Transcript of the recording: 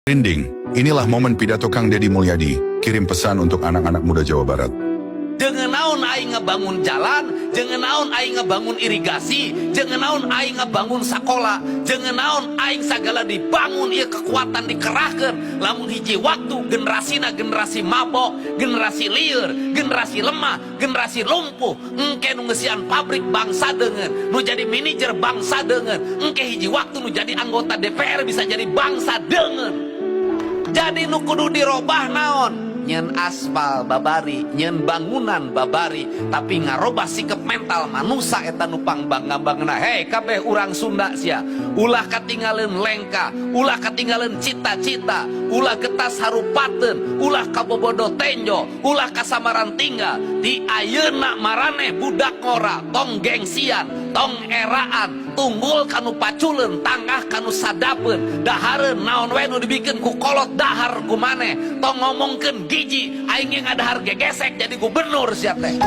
Merinding, inilah momen pidato Kang Deddy Mulyadi. Kirim pesan untuk anak-anak muda Jawa Barat. Jeung naon aing ngebangun jalan, jeung naon aing ngebangun irigasi, jeung naon aing ngebangun sekolah, jeung naon aing segala dibangun, ieu kekuatan dikerahkan. Lamun hiji waktu generasina generasi mabok, generasi liar, generasi lemah, generasi lumpuh, engke nu ngeusian pabrik bangsa deungeun, nu jadi manajer bangsa deungeun, engke hiji waktu nu jadi anggota DPR bisa jadi bangsa deungeun. Jadi nu kudu dirobah naon? Nyen aspal babari, nyen bangunan babari, tapi ngarobah sikap mental manusia eta nu pangbangga-banggana. Hei kabeh urang Sunda sia, ulah katinggalin lengka, ulah katinggalin cita-cita, ulah getas harupateun, ulah kabobodo tenjo, ulah kasamaran tinggal. Di ayeuna maraneh budak ngora, tong gengsian, tong eraan, tunggul kanu paculeun, tangah kanu sadapeun, dahareun naon we nu dibikeun ku kolot dahar ku maneh, tong ngomongkeun gizi, aing ge ngadahar gegesek jadi gubernur sia teh.